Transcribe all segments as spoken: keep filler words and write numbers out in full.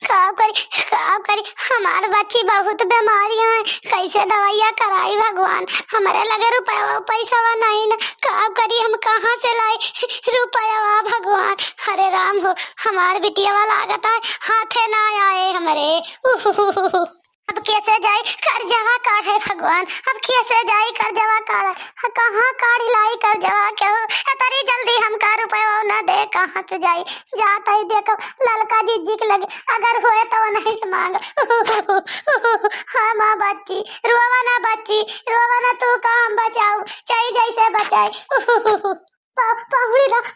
का करी, का करी, हमार बच्ची बहुत बीमारी है, कैसे दवाइया कराई भगवान, हमरे लगे रुपया पैसा नहीं ना, का करी, हम कहाँ से लाई रुपया भगवान। अरे राम हो, हमार बिटिया लागत है हाथे ना आए हमरे। उहुहुहु। अब कैसे जाई कर्जवा काढ़े भगवान, अब कैसे जाई कर्जवा काढ़े, ह, कहाँ काढ़ी लाई कर्जवा के हो, इतनी जल्दी हमका रुपया ना दे, कहाँ से जाई? जात ही देखो ललका जिज्जी के लगे, अगर होए तो नहीं से मांग। हाँ माँ बच्ची, रोवा ना बच्ची, रोवा ना, तू का हम बचाऊ, चाहे जैसे बचाए। प-, पहुड़ी रह,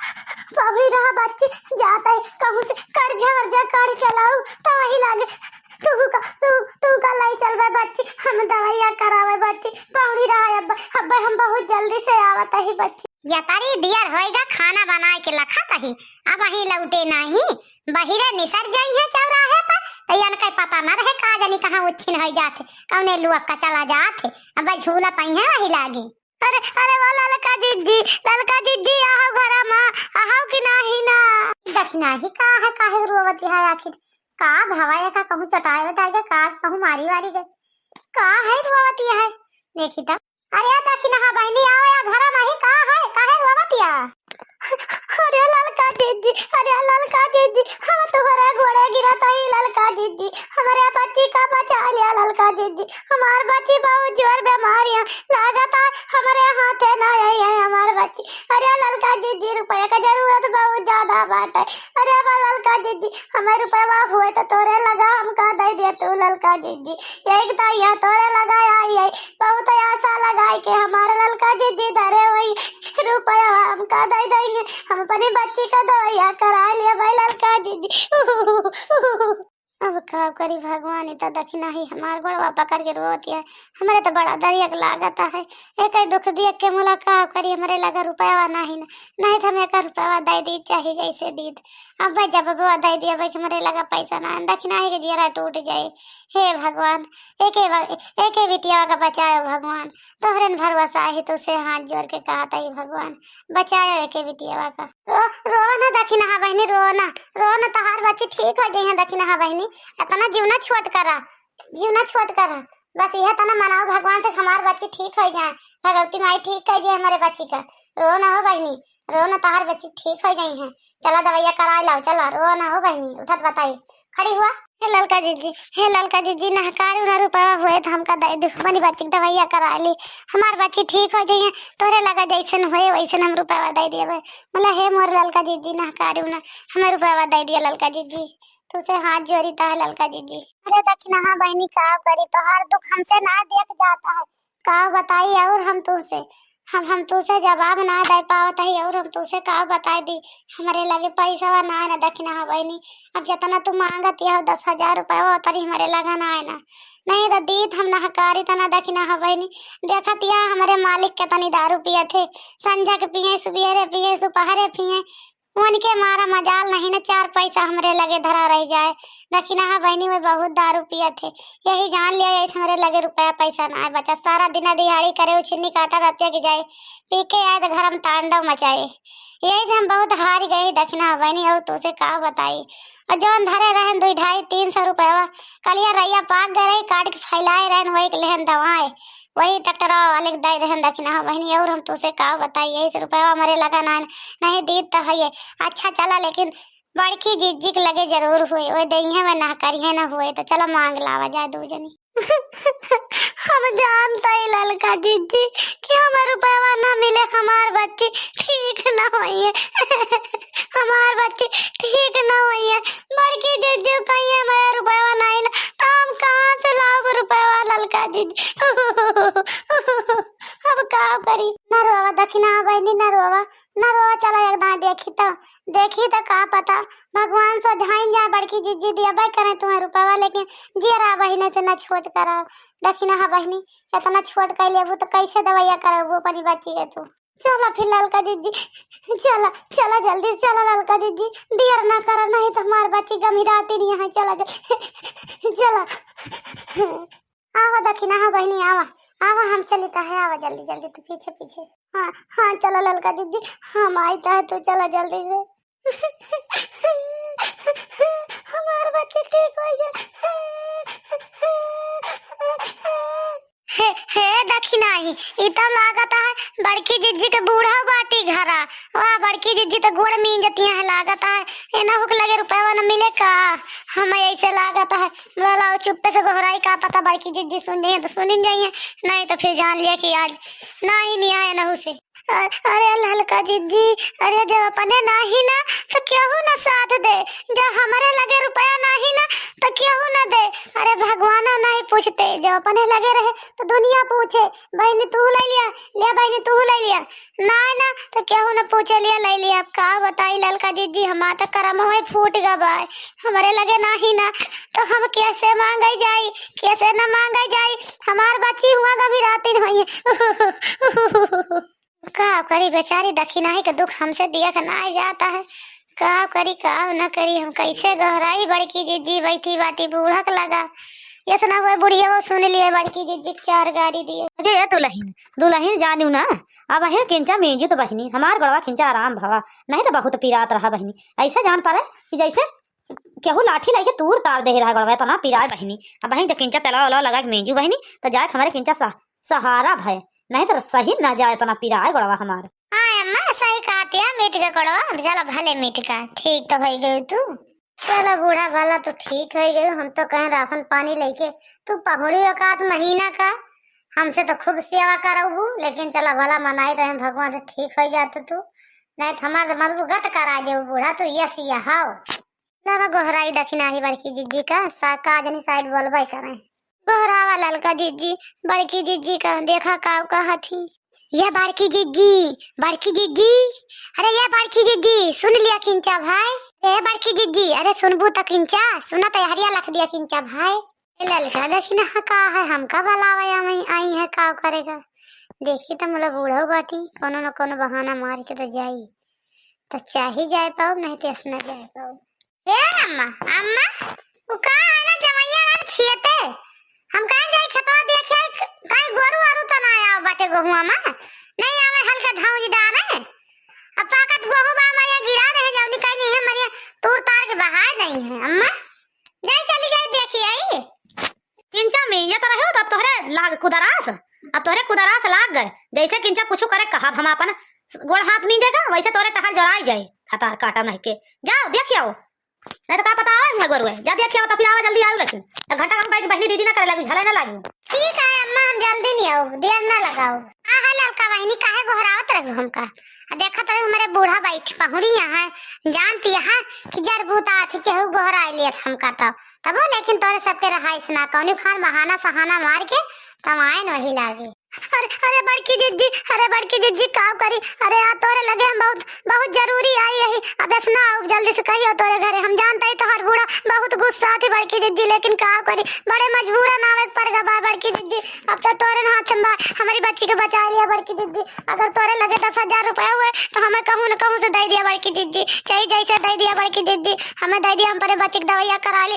पहुड़ी रह बच्ची, जात ही कहूँ से कर्जा वर्जा काढ़ के लाऊ, तो वही लागे। तू का, तू, तू का लाई चलबे बच्ची, हम दवाइया करावे बच्ची, पहुड़ी रह अब, अब हम बहुत जल्दी से आवत ही बच्ची। या तारी दियर होएगा, खाना बनाए के लखत ही, अब वहीं लौटे नहीं, बहिरे निसर जाई है चौराहे पर, तो इनका पता न रहे का जानी कहाँ उच्छिन हो जात है, कौने लुअक का चला जात है, अब झूला पाई है वही लागे। अरे, अरे वो ललका जिज्जी, ललका जिज्जी, आओ घरा मा, आओ कि नाही ना? दखिनाही का है, काहे रोवत है आखिर? का भवा है, का कहूँ चटाए वटाए गए, का कहूँ मारी वारी गए, का है रोवत है? देखी तो। अरे दखिनहा बहिनी, आओ या घरा मा ही, का है, काहे रोवत या? अरे ललका जिज्जी, अरे ललका जिज्जी, हम तोहरे गोड़े गिरत ही ललका जिज्जी, हमरे बच्ची का बचा लिया ललका जिज्जी, हमार बच्ची बहुत जोर बीमारी है, लागत है हमरे हाथे ना आई है हमार बच्ची। अरे ललका जिज्जी, रुपया का जरूरत बहुत ज्यादा बाटे। अरे बा ललका जिज्जी, हमें रुपया हुए तो तोरे लगा हमका दे दे तू ललका जिज्जी, एक तो यहाँ तोरे लगा आई है, बहुत आशा लगाए के हमारे ललका जिज्जी धरे हुई, रुपया हमका दे देंगे, हम अपनी बच्ची का दवाइया करा लिया भाई ललका जिज्जी। अब का करी भगवान, ई तो दखिनही हमार गोड़वा पकड़ के रोवत है, हमरे तो बड़ा दरियक लागत है, एक दुख देख के मुला का करी, हमरे लगा रुपया नाही ना, नहीं तो हम एक रुपया दे दी चाहे जैसे दीत, अब भाई जब बबुआ दे दिया भाई हमरे लगा पैसा ना, दखिनही के जियरा टूट जाए। हे भगवान, एके बा-, एके बिटिया का बचायो भगवान, तोहरे न भरोसा ही, तुसे हाथ जोड़ के कहत ही भगवान, बचायो एके बिटिया का। रो, रो ना दखिनहा बहिनी, रो ना, रो ना, तोहार बच्ची ठीक हो जाई है दखिनहा बहिनी, इतना जीवना छोट करा, जीवना छोट करा, बस यह तना मनाओ भगवान से हमार बच्ची ठीक हो जाए, भगवती माई ठीक कर दे हमारे बच्ची का। रो ना हो बहिनी, रो ना, तोहार बच्ची ठीक हो जाई है, चला दवाइया करा लाओ, चला, रो ना हो बहिनी, उठत बताई, खड़ी हुआ। हे ललका जिज्जी, हे ललका जिज्जी, नहकारी उना रुपया हुए तो हमका दे दू, मनी बच्ची के दवाइया करा ली, हमार बच्ची ठीक हो जाइए, तोरे लगा जैसन हुए वैसन हम रुपया दे देबे। बोला, हे मोर ललका जिज्जी, नहकारी उना, हमें रुपया दे दिया ललका जिज्जी, तुसे हाथ जोड़ी ता है ललका जिज्जी। अरे दखिनहा बहिनी, का करी, तोहार दुख हमसे ना देख जाता है, का बताई और हम तुसे, हम, हम तुसे जवाब ना दे पावत ही और हम तुसे का बताई दी, हमरे लगे पैसा ना है ना दखिनहा बहिनी, अब जितना तू मांगत हो दस हजार रुपया उतरी हमरे लगा ना है ना, नहीं तो दीत हम नहकारी तना दखिनहा बहिनी, देखत या हमरे मालिक कितनी दारू पिए थे, संझा के पिए, सुबेरे पिए, दोपहरे पिए, उनके मारा मजाल नहीं ना चार पैसा हमरे लगे धरा रह जाए। दखिनहा बहिनी में बहुत दारू पिए थे, यही जान लिया ऐसे हमरे लगे रुपया पैसा ना है बचा, सारा दिन दिहाड़ी करे उछिन्नी काटा रतिया के जाए, पी के आए तो घर में तांडव मचाए। यही से हम बहुत हार गए दखिनहा बहिनी, और तुसे का बताई। और जौन धरे रहन दुई ढाई तीन सौ रुपया, कलिया रैया पाक गए रही, काट के फैलाए रहन, वही के लेहन दवाए, वही ट्रैक्टर वाले के दे देहन दखिनहा बहिनी, और हम तुसे का बताई, यही से रुपया हमरे लगा ना है, नहीं दीत तो है ये। अच्छा चला, लेकिन बड़की जिज्जी के लगे जरूर हुए, वो दइहे में ना करिहे ना हुए, तो चला मांग लावा जाए दू जनी। हम जानता ही ललका जिज्जी कि हमार रुपया ना मिले, हमार बच्ची ठीक ना होई है, हमार बच्ची ठीक ना होई है। बड़की जिज्जी कहिए हमारे रुपया नहीं ना, तो हम कहाँ से लाओ रुपया ललका जिज्जी? अब का करी? ना रोवा दखिनहा बहिनी, ना रोवा, ना रोवा, चला एक दाएं देखी तो, देखी तो का पता भगवान सोझाइन जाए, बड़की जिज्जी दियाबे करे तुम्हें रुपया, लेकिन जियरा बहिनी से ना छोट करा। दखिनहा बहिनी, इतना छोट कर लेबू तो कैसे दवाइया करबू अपनी बच्ची के तू? चला फिर ललका जिज्जी, चला, चला जल्दी, चला ललका जिज्जी, दियर ना करा, नहीं तो हमार बच्ची गमिराती नहीं है, चला जल्दी, चला। आवा दखिनहा बहिनी, आवा, आवा, हम चली ता है, आवा जल्दी जल्दी, तू पीछे पीछे। हाँ, हाँ, चला ललका जिज्जी, हम आई ता है, तू चला जल्दी से। हमार बच्ची ठीक होइ जाए। हे, हे दखिनाही, ई तब लागत है बड़की जिज्जी के बूढ़ा बाटी घरा। वाह, बड़की जिज्जी तो गोड़ मींजतिया है, लागत है एनहू के लगे रुपया न मिले का? हमें ऐसे लागत है, बोला चुप्पे से गोहराई, का पता बड़की जिज्जी सुन जाइए तो सुन जाइए, नहीं तो फिर जान लिया कि आज ना ही नहीं आए एनहू से। अ-, अरे ललका जिज्जी, अरे जब अपने नाही ना तो केहू ना साथ दे, जब हमरे लगे रुपया नाही ना तो केहू ना दे। अरे भगवान नाही पूछते, जब अपने लगे रहे तो दुनिया पूछे, "बहिनी तू ले लिया, ले बहिनी तू ले लिया।" ना ना तो केहू ना पूछे, "लिया ले लिया।" अब का बताई ललका जिज्जी, हमार तो करम होए फूट गबाय, हमरे लगे नाही ना तो हम कैसे मांगे जाई, कैसे ना मांगे जाई, हमार बच्ची हुआ गभी रातिन होई। का करी बेचारी, दखिनाही के दुख हमसे दिया के ना जाता है। का करी, का न करी, हम कैसे गोहराई बड़की जिज्जी, बैठी बाटी बूढ़क लगा। यस ना हुए बुढ़िया वो सुन लिए बड़की जिज्जी के चार गारी दिए। अरे ए दुलहिन, दुलहिन जानू ना, अबहीं किंचा मींजू तो बहिनी, हमार गोड़वा किंचा आराम भवा, नहीं तो बहुत पिरात रहा बहिनी। ऐसे जान पड़े कि जैसे केहू लाठी लाइके तूर तार दे रहा गोड़वा, इतना पिराए बहिनी। अबहीं जब किंचा तेलवा ओलवा लगा के मींजू बहिनी, तो जाए के हमरे किंचा सा सहारा भय, नहीं तो सही ना जाए इतना पिराए गोड़वा हमार। हाँ अम्मा, सही कहतिया, मिट के गोड़वा, अब चला भले मिट का, ठीक तो होई गई तू। चला बूढ़ा भला तू ठीक होई गई, हम तो कहें राशन पानी लेके तू पहुड़ी औकात महीना का, हमसे तो खूब सेवा करबू, लेकिन चला भला मनाई रहे भगवान से ठीक होई जात तू, नहीं तो हमार तो मलबू गत करा जेबू बूढ़ा तू, यस यहाओ। लावा गोहराई दखिनाही बड़की जिज्जी का, सा-, का जनी शायद बोलबे करे। गोहरावा ललका जिज्जी, बड़की जिज्जी का, देखा का कहत ही। ये बड़की जिज्जी, बड़की जिज्जी, अरे ये बड़की जिज्जी, सुन लिया किंचा भाई। ए बड़की जिज्जी, अरे सुनबू त किंचा, सुना त हरिया लख दिया किंचा भाई। ए ललका दखिना का है, हमका बुलावे आई, आई है, का करेगा? देखी त मोला बूढ़ो बाटी, कोनो न कोनो बहाना मार के तो जाई। त चाही जाए पाओ, नहीं तो ऐसे ना जाए पाओ। ए अम्मा, अम्मा, वो का है ना जमैया रात खियते। हम कहें जाई खेतवा देखे, कहीं गोरू आरू त ना आया बाटे गोहुआ में। नहीं आवे हल्के धौंज डारे। अब पाकत गोहूँ बा मरिया गिरा रहे जौनी कहीं नहीं है मरिया तूर तार के बहार नहीं है। अम्मा, जाई चली जाई देखी आई। किंचा में ये तो रहे हो तो अब तोहरे लाग कुदरास, अब तोहरे कुदरास लाग गए। जैसे किंचा कुछ करे कहब हम अपन गोड़ हाथ मींजेगा, वैसे तोरे टहल जराई जाए, हतार काटा नहीं के। जाओ, देख आओ। नहीं तो का पता आवे हुआ गोरुए। जा देख आओ, तो फिर आवा, जल्दी आओ, लेकिन एक घंटा हम बैठ बहनी दीदी ना करे लागू, झले ना लागू। ठीक है अम्मा, हम जल्दी नहीं आओ, देर ना लगाओ। आ है ललका बहनी, काहे गोहरावत रहू हमका? आ देखत रहू हमारे बूढ़ा बैठ पहुड़ी यहाँ, जानती यहाँ कि जर भूत आथी केहू गोहराई लियत हमका तब, तबो लेकिन तोरे सबके रहाइस ना, कौनी खान बहाना सहाना मार के तमायन वही लागे। अरे, अरे बड़की जिज्जी, अरे बड़की जिज्जी, का करी? अरे आ तोरे लगे हम बहुत, बहुत जरूरी आई यही। अब ऐस ना आउब, जल्दी से कहियो तोरे घरे। हम जानता ही तोहार बूढ़ा बहुत गुस्सा थी बड़की जिज्जी, लेकिन का करी, बड़े मजबूरन आवे के पड़ गवा बड़की जिज्जी। अब तो तोरे हाथ में बा, हमारी बच्ची के बचा लिया बड़की जिज्जी। अगर तोरे लगे दस हजार रुपया हुए तो हमें कहूँ न कहूँ से दे दिया बड़की जिज्जी, चाहे जैसे दे दिया बड़की जिज्जी, हमें दे दिया, हम अपने बच्ची की दवाइयाँ करा ली।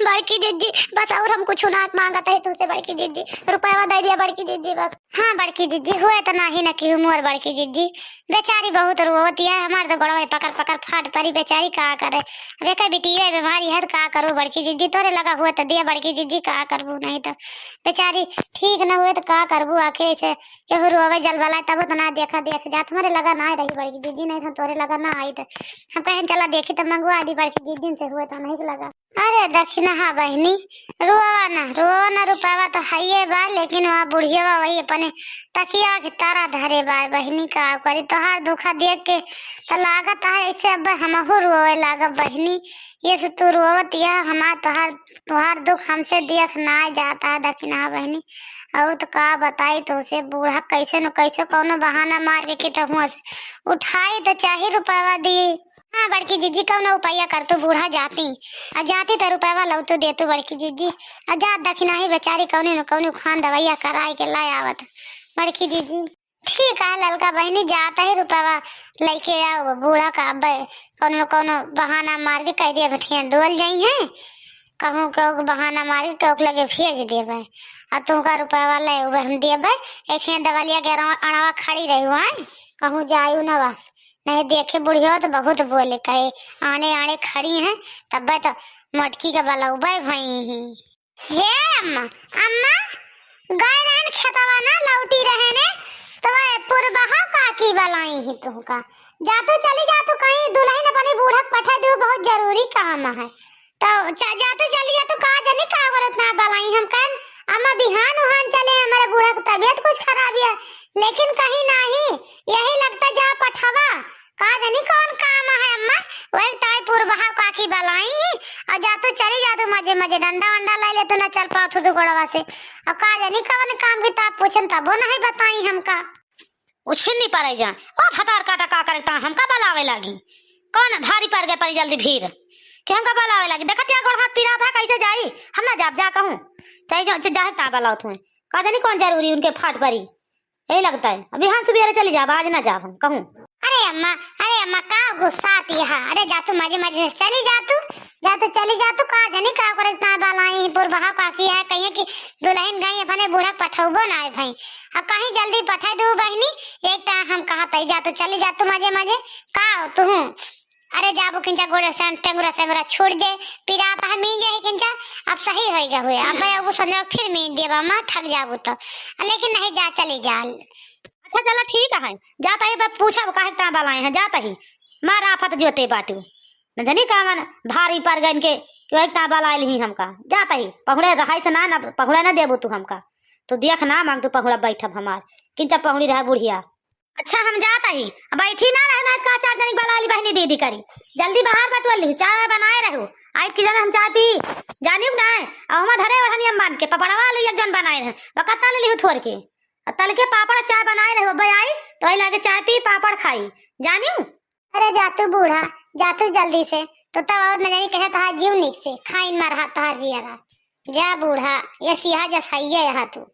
बड़की जिज्जी बस, और हम कुछ ना मांगत है तुमसे बड़की जिज्जी, रुपया दे दिया बड़की जिज्जी बस। हाँ बड़की जिज्जी, हुए तो नाही न कि मोर बड़की जिज्जी, बेचारी बहुत रोवत है, हमार तो गोड़वा पकड़ पकड़ फाट परी बेचारी, का करे। अब एक बिटिया बीमारी है तो का करू बड़की जिज्जी, तोरे लगा हुआ तो दिया बड़की जिज्जी, का करबू, नहीं तो बेचारी ठीक न हुए तो का करबू, आखिर ऐसे केहू रोवे जल भला तब तो ना देखा देख जात, हमरे लगा ना रही बड़की जिज्जी, नहीं तो हम तोरे लगा ना आई तो हम कहें चला देखी तो मंगवा दी बड़की जिज्जी से हुए तो नहीं लगा। अरे दखिना, हाँ बहिनी, रोवा ना, रोवा ना, रुपवा तो हइये बा, लेकिन वहाँ बुढ़िया वही अपने तकिया के तारा धरे बा बहिनी, का करी, तोहार दुखा देख के तो लागत है ऐसे अब हमहू रोवे लागब बहिनी। ये से तू रोवत या हमार तोहार, तोहार दुख हमसे देख ना जाता है दखिना बहिनी। और तो का बताई तोसे, बूढ़ा कैसे न कैसे कौनो बहाना मार के कितहुआ से उठाई तो चाही रुपवा दी। हाँ बड़की जिज्जी, कौनो उपाया कर तू, बूढ़ा जाती, आ जाती तो रुपवा लौतो देतू बड़की जिज्जी। आ जात दखिना ही बेचारी कौनी न कौनी खान दवाइया कराए के लाए आवत बड़की जिज्जी। ठीक है ललका बहिनी, जात ही रुपवा लेके आओ, बूढ़ा का अब कौनो न कौनो बहाना मार के कह दिया बेटिया डोल जाई है, कहूँ के बहाना मार के ओक लगे भेज देबे। आ तुमका रुपवा ले उबे हम देबे, ऐसे दवलिया के अड़वा, अड़वा खड़ी रही हुआ, कहूँ जायू ना बस। नहीं देखे बुढ़िया तो बहुत बोले, कहे आड़े आड़े खड़ी हैं, तब्बे तो मोटकी के बलौबे भई ही। हे अम्मा, अम्मा, गए रहन खेतवा ना, लौटी रहे ने, तो वह पुरबहा काकी बलाई ही तुहका। जा तू चली जा तू कहीं दुलहिन अपनी बूढ़ा के पठा दू, बहुत जरूरी काम है। तो च-, जा तू चली जा तू, का जानी का करत ना बलाई हम कहन, अम्मा बिहान उहान चले, हमारे बूढ़ा की तबीयत कुछ खराब है, लेकिन कहीं नहीं, यही लगता जा पठवा, का जानी कौन काम है अम्मा, वही ताई पुरबहा काकी बलाई, और जा तू चली जा तू मजे मजे, डंडा वंडा ले ले तू ना चल पाओ तू गोड़वा से, और का जानी कौन काम की ताप पूछन तबो नहीं बताई हमका। उछिन नहीं पड़े जा, ओ भतार काटा का करे ता हमका बलावे लागी, कौन भारी पड़ गए परी जल्दी भीड़, कि हमका बलावे लागी, देखत या गोड़ हाथ पिरात है कैसे जाई, हम ना जाब जा कहूँ, चाहे जो, चाहे ता बलाओ तुम्हें, का जानी कौन जरूरी उनके फाट परी। यही लगता है। अभी हम सुबेरे चली जाब, आज ना जाब हम कहूँ। अरे अम्मा, अरे अम्मा, का गुस्सा आती है? अरे जा तू मजे मजे से चली जा तू, जा तू चली जा तू, का जानी का करे इतना बलाई पुरबहा काकी है, कहिए कि दुलहिन गई अपने बूढ़ा पठौबो ना है भाई। अब कहीं जल्दी पठा दू बहिनी, एक तो हम कहा तई जा तू चली जा तू मजे मजे, का हो तू? अरे जाबू किंचा गोड़े से टेंगुरा सेंगुरा छूट जाए, पिरात है मीन जाए किंचा, अब सही होई गए हुए, अब मैं वो संजोग फिर मीन देबा माँ थक जाबू तो, लेकिन नहीं जा चली जा। अच्छा चला ठीक है, जाता ही बस पूछब काहे ता बलाए हैं, जाता ही मार आफत जोते बाटू, न जानी का मन भारी पड़ गए इनके, क्यों एक ता बलाए ली हमका, जाता ही पहुड़े रहाई से ना, ना पहुड़े ना देबू तू हमका, तो देख ना मांग तू पहुड़ा बैठब हमार, किंचा पहुड़ी रहा बुढ़िया। अच्छा हम जात ही, अब बैठी ना रहे, मैं इसका चार जनी बला ली बहिनी दीदी करी, जल्दी बाहर बटुअल ली, चाय बनाए रहू, आई की जगह हम चाय पी, जानियो ना, अब हम धरे ओढ़निया बांध के पपड़वा ली एक जन बनाए रहे, वह कत्ता ले ली थोर के, अब तल के पापड़ चाय बनाए रहू, अब आई तो आई लागे चाय पी पापड़ खाई, जानियो। अरे जा तू बूढ़ा, जा तू जल्दी से, तो तब और न जानी कहे तहार जीव निक से, खाइन मार हाथ तहार जियरा। जा बूढ़ा, ये सिहा जस हइये यहाँ तू।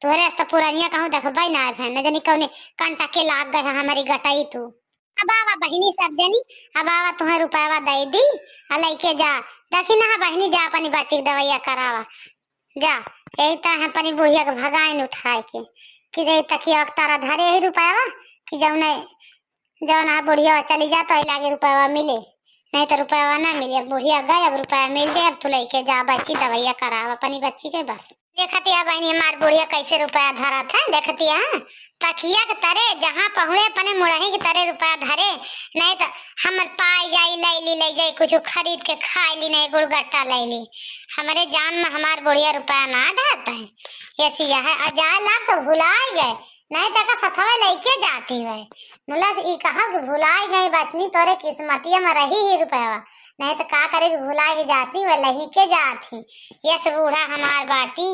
तोहरे अस तो पुरनिया कहूँ देखबे ना आए भैन, न जानी कौने कंटा के लाग गए हैं हमारी गटई तू। अब आवा बहिनी सब जनी, अब आवा तुम्हें रुपयावा दे दी, आ लइके जा। देखी ना बहिनी जा अपनी बच्ची के दवाइया करावा। जा, यही तो है अपनी बुढ़िया के भगाइन उठाए के, कि दे तकिया के तारा धरे यही रुपयावा, कि जौने जौन आ बुढ़िया चली जा तो लागे रुपया मिले, नहीं तो रुपया ना मिले। अब बुढ़िया गए, अब रुपया मिल जाए, अब तू लइके जा बच्ची दवाइया कराव अपनी बच्ची के बस। देखतिया बहिनी हमार बुढ़िया कैसे रुपया धरत है, देखतिया तकिया के तरे जहाँ पहुड़े अपने मुड़ही के तरे रुपया धरे, नहीं तो हम पाई जाई, ले ली, ले जाई, कुछ खरीद के खाई ली, नहीं गुड़गट्टा ले ली। हमारे जान में हमार बुढ़िया रुपया ना धरत है, ये सिया है। और जाए लाग तो भुलाई गए, नहीं तो का सथवे लइके जाती है। मुला से ई कहा कि भुलाई गई बचनी, तोरे किस्मतिया में रही ही रुपया, नहीं तो का करे कि भुलाई के जाती है, लइके जाती। ये से बूढ़ा हमार बाटी,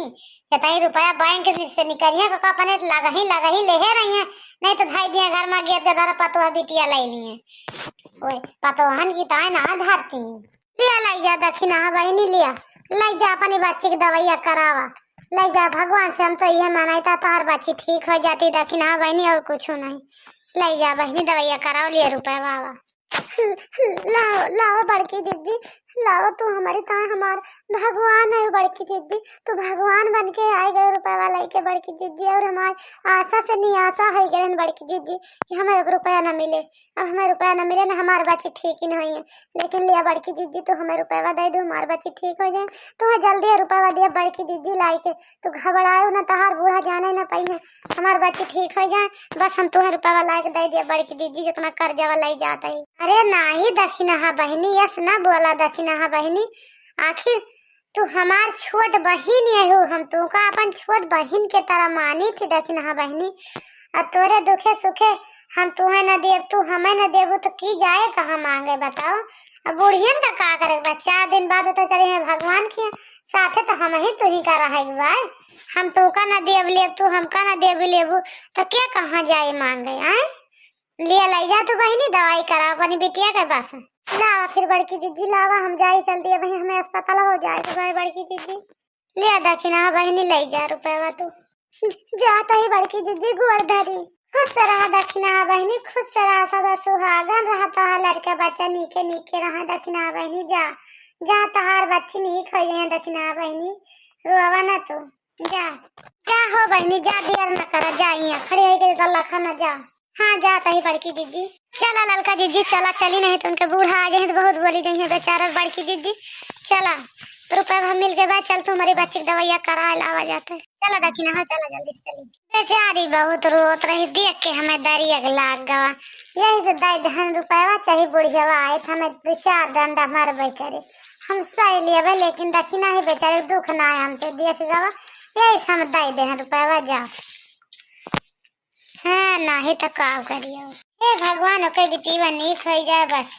कतई रुपया बैंक से, से निकलिए, का अपने लगही, लगही लेहे रही है, नहीं तो धाई दिए घर में गेद के धर पतोह बिटिया ले लिए। ओए, पतोहन की ताय ना धरती। लिया लई जा दखिनहा बहिनी, लिया लई जा अपनी बच्ची के दवाइया करावा, लई जा। भगवान से हम तो इहे मनाई था तोहर बच्ची ठीक हो जाती दखिनहा बहिनी, और कुछ नहीं। लई जा बहिनी दवाइया कराओ, लिया रुपया बाबा। लाओ, लाओ बड़की जिज्जी, लाओ तू हमारी ताय हमार भगवान है बड़की जिज्जी, तू भगवान बन के आई गए रुपया लइके बड़की जिज्जी, और हमार आशा से निराशा हो गए बड़की जिज्जी कि हमें एक रुपया ना मिले। अब हमें रुपया ना मिले ना हमार बच्ची ठीक ही नहीं है, लेकिन लिया बड़की जिज्जी तू हमें रुपया दे दू, हमार बच्ची ठीक हो जाए। तुम्हें जल्दी रुपया दिया बड़की जिज्जी लाई के, तू घबरायो ना, तहार बूढ़ा जाने ना पाई है, हमार बच्ची ठीक हो जाए, बस हम तुम्हें रुपया ला के दे दिया बड़की जिज्जी, जितना कर्जा वाला ही जात है। अरे नाही दखिनहा बहिनी, यस ना बोला दखिनहा बहिनी, आखिर तू हमार छोट बहिन यहू, हम तोका अपन छोट बहिन के तरह मानी थी दखिनहा बहिनी। अब तोरे दुखे सुखे हम तुहे न देब, तू हमें न देबू तो की जाए कहाँ मांगे बताओ। अब बुढ़ियन का का करे बा, चार दिन बाद तो चले हैं भगवान के साथे, तो हम ही तुही का रहे के बा। हम तोका न देब लेब, तू हमका न देब लेबू, तो क्या कहाँ जाए मांगे आए? लिया लई जा तू बहिनी दवाई करा अपनी बिटिया के बस। लावा फिर बड़की जिज्जी लावा, हम जाई चल दिया बहिनी, हमें अस्पताल हो जाए तो भाई बड़की जिज्जी। लिया दखिनहा बहिनी लई जा रुपया तू। जा तही बड़की जिज्जी गोड़ धरी। खुश रहा दखिनहा बहिनी, खुश रहा, सदा सुहागन रहा, तोहार लड़का बच्चा नीके नीके रहा दखिनहा बहिनी। जा, जा तोहार बच्ची नीक हो जाए दखिनहा बहिनी, रोवा ना तू। जा, जा हो बहिनी, जा देर न करा, जा यहाँ खड़ी होई के लखा न जा। हाँ, जा तही बड़की जिज्जी। चला ललका जिज्जी, चला, चली, नहीं तो उनके बूढ़ा आ जाए तो बहुत बोली जाइए बेचारा बड़की जिज्जी। चला, रुपया भर मिल गए बा, चल तू हमारी बच्ची के दवाइया करा लावा जाते। चला दखिना, हाँ, चला जल्दी से चली। बेचारी बहुत रोत रही, देख के हमें दरिया के लाग गवा। यही से दे दहन रुपया, चाहे बुढ़ियावा आए तो हमें दो चार डंडा मारबे करे। हम सह लेबे, लेकिन दखिना ही बेचारे दुख ना आए हमसे देख गवा, यही से हम दे दहन रुपया, जाओ। हाँ, नाही तो का करियो। हे भगवान, ओके बिटिया नीक हो जाए बस।